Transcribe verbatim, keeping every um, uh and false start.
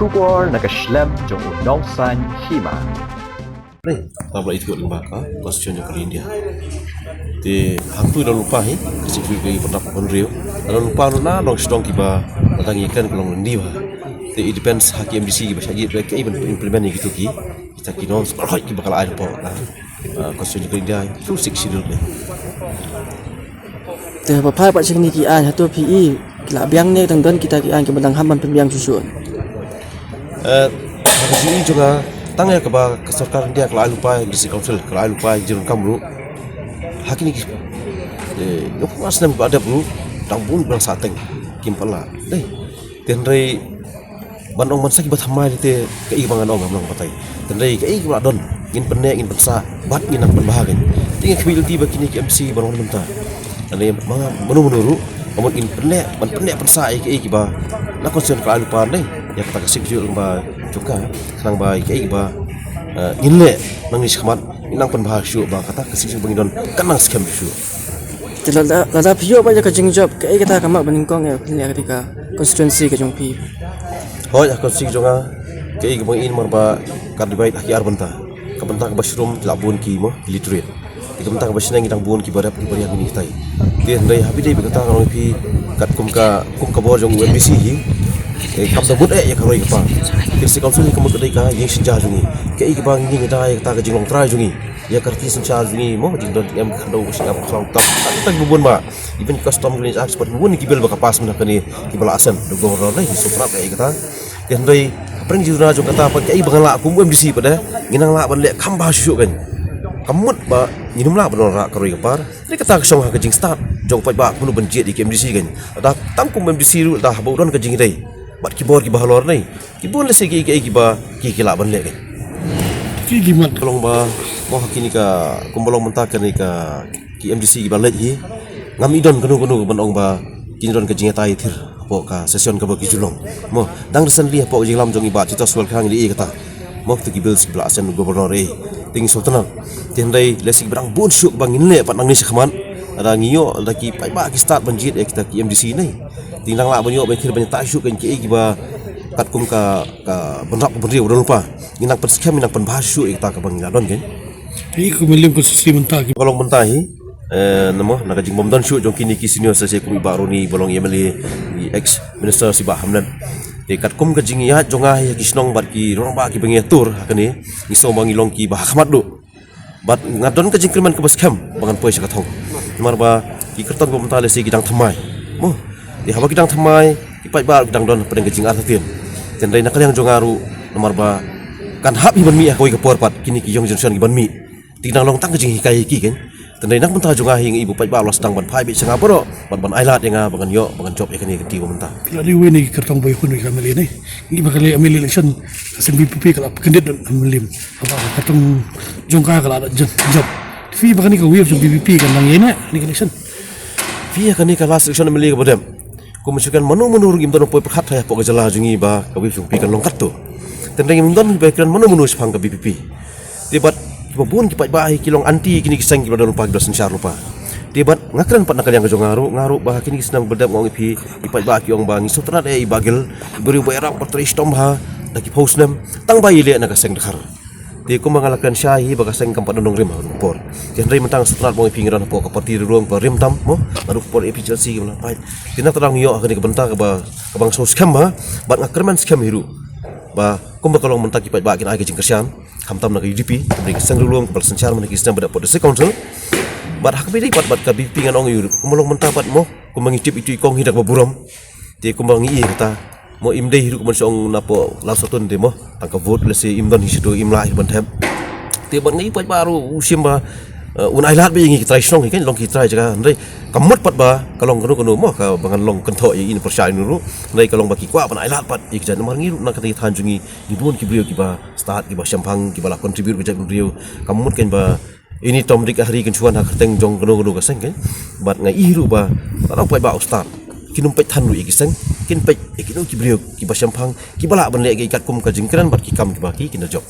Khubor na ka shlem jong u Nongsaiñ Hima. Ni, ta ba la ituh lyngba ka Constitution jong ka India. Te hangtu da lypa hi, ka sik ka ban rap ban riew. Da lypa na nong sdong kiba, da ngi kan ka long ndi ba. Te it depends ha ki M D C kiba shah ïit ba ki ban implement ïa kitu ki. Kita ki norms ba hoi kiba ka la ai lypa ka, ah, Constitution jong ka India, tu sik schedule ni. Te ba phai pat sha kine ki aiñ hato phi i ki la biang ne dang don kita ki aiñ kiba dang ham ban pynbiang shuh shuh. Eh, ha ka jingim jong nga, tang ïa kaba ka sorkar India ka la ai lypa, District Council ka la ai lypa, jingdonkam ruh. Ha kine ki, eh, ïa phi snem ba dep ruh, dang bun ba sa teng kim pat lah. Dei. Te hynrei ban ong ban sa kiba thymmai te kaei ba ngan ong ngam long batai. Te hynrei kaei kaba la don ngin pynneh ngin pynsah bad ngin nang pynbha kan. Te nga khmih lynti ba kine ki M C ba long mynta. Te hynrei ma nga mano mano ruh ka mut ngin pynneh ban pynneh pynsah ïa kaei kiba na Constitution ka la ai lypa ne ïa kata ka sik jong ba jong ka khnang ba ïa kaei kiba, eh, ngin leh nangne shakhmat ngin nang pynbha shuh ba kata ka sik jong ba ngin don kan nang skhem shuh. Te lada, lada phi ïoh ba ïa ka jingjop kaei kata ka map ba nyngkong ïa phi leh ïa ka constituency ka jong phi? Hooid, ha constituency jong nga kaei kaba ngi namar ba ka divide ha ki ar bynta. Ka bynta kaba shrum ki la bun ki mo ki literate. Te ka bynta kaba shneng ki dang bun kiba rep kiba riam kine kitai. Te hynrei ha phi dei ba kata ka long phi katkum ka kum ka bor jong u M D C hi. Eh, kam da mut eh ïa ka roi ka par. Te District Council hi ka mut ka dei ka ïing synshar jong ngi. Kaei kaba ngi ngi da ïa kata ka jinglong trai jong ngi. Ïa ka riti synshar jong ngi mo jingdon em khyndew sngap khlong tam tam tam bun ba even custom range act pat bun ki bill ba ka pass mynta kane kiba la assent da governor ne ki sngewtynnat ïa kata. Te hynrei hapdeng jingduna jong kata pat kaei ba ngan lah kum M D C pat de ngi nang lah ban leh kham bha shuh shuh kan. Ka mut ba ngin ym lah ban wanrah ka roi ka par. Te kata ka shong ha ka jingstad jong paidbah kumno ban jied ïa ki M D C kan. Lada tang kum M D C ruh lada haba u don ka jingïadei bad ki bor kiba halor ne ki bun lehse ki, ki, kiba ki, ki lah ban leh kan. Ki, ki mat. Ka long ba mo ha kine ka kum ba long mynta kane ka ki M D C kiba leit hi. Ngam i don kano kano ban ong ba kin don ka jingïatai thir hapoh ka session kaba ki ju long. Mo dang recently hapoh ka jinglam jong i Bah Titos Soelkhang i dei kata. Mo tu ki bills kiba la assent governor eh. Te ngi sngewtynnat. Te hynrei lehse kiba dang bun shuh ba ngin leh pat nangne shakhmat. Lada ngi ïoh lada ki paidbah ki stad ban jied ïa kita ki M D C ne. Te ngi dang lah ban ïoh ban thir ban ïatai shuh kan kiei kiba katkum ka, ka bynrap ka bynriew ba don lypa. Ngi nang pynskhem ngi nang pynbha shuh ïa kita kaba ngi la don kan. Te i kum i lem ka sisi mynta ki ba long mynta hi. Eh, namo na ka jingbym don shuh jong kine ki senior sa sha kum i Bah Ronnie ba long M L A, i ex minister si Bah Hamlet. Te katkum ka jingïaid jong nga ïa ki shnong bad ki rangbah kiba ngi ïatur ha kane ngi sngew ba ngi long kiba ha khmat duh. Bad nga don ka jingkyrmen kaba skhem ba ngan poi sha ka thong. Namar ba ki kyrtong ba mynta lehse ki dang thymmai. Mo. Te haba ki dang thymmai ki paidbah ki dang don hapdeng ka jingartatien. Te hynrei na ka liang jong nga ruh namar ba kan hap hi ban mih ha kawei ka por pat kine ki young generation ki ban mih. Te ki dang long tang ka jinghikai ïa ki kan. Te hynrei na ka bynta jong nga hi nga i ba u paidbah u la sdang ban phai beit sha nga baroh ban, ban ailad ïa nga ba ngan ïoh ba ngan jop ïa kane ka kynti ba mynta. Phi la dei uwei na ki kyrtong ba ïakhun ïa ka M L A ne. Ngi ba ka lei M L A election ka seng V P P ka la pynkyndiat da M L A. Haba ka kyrtong jong ka ka la da jop. Phi ba kane ka wave jong V P P kan nang ïa ne kane ka election. Phi ïa kane ka last election M L A kaba dep. Kum shu kan mano mano ruh ngim don poi pyrkhat ha hapoh ka jylla jong ngi ba ka wave jong V P P kan long katto. Te hynrei ngim don ba kren mano mano shaphang ka V P P. Te bad kiba bun ki paidbah hi ki long anti kine ki seng kiba don lypa kiba synshar lypa. Te bad nga kren pat na ka liang ka jong nga ruh, nga ruh ba ha kine ki snem ba dep nga ong ïa phi ki paidbah ki ong ba ngi sngewtynnat ïa i Bah Gill, i briew ba ïarap ba trei shitom bha da ki phew snem tang ba i leh na ka seng dkhar. Te kumba nga la kren shai hi ba ka seng kam pat don nongrim ha kane ka por. Te hynrei mynta nga sngewtynnat ba ong ïa phi ngi don hapoh ka party riewlum ba rim tam mo, naduh ka por A P H L C ki ba la pait. Te na ka daw ngi ïoh ha kane ka bynta kaba, kaba nga sngewskhem bha bad nga kyrmen skhem hi ruh ba kumba ka long mynta ki paidbah kin ai ka jingkyrshan. Khamtam na ka U D P, ka dei ka seng riewlum kaba la synshar mynta ki snem ba dep hapoh District Council. Bad ha kaba ïadei pat bad ka V P P ngan ong ïa u ruh kumba long mynta pat mo, kumba ngi tip itu i kong hi da kaba burom. Te kumba ngi ïa kata mo im dei hi ruh kumba ngi ong napoh Lawsohtun te mo tang ka vote lehse im don hi shaduh im lah hi ban thep. Te bad ngi ïa paidbah ruh u shim ba, eh, un ailad ba ïa ngi ki trai shnong hi kan long ki trai jaka hynrei ka mut pat ba ka long kano kano mo kaba ngan long kynthoh ïa i na pyrshah ïa u ruh hynrei ka long ba ki kwah ban ailad pat ïa ki jait namar ngi ruh na kata ki thaiñ jong ngi ngi bun ki briew kiba stad kiba shemphang kiba la contribute ka jaitbynriew. Ka mut kan ba ini tom dik ahri kan shuwa ha kyrteng jong kano kano ka seng kan. Bad nga i ruh ba lada u paidbah u stad kin ym peit than ruh ïa ki seng, kin peit ïa kino ki briew kiba shemphang kiba lah ban leh ïa ki katkum ka jingkren bad ki kam kiba ki kin da jop.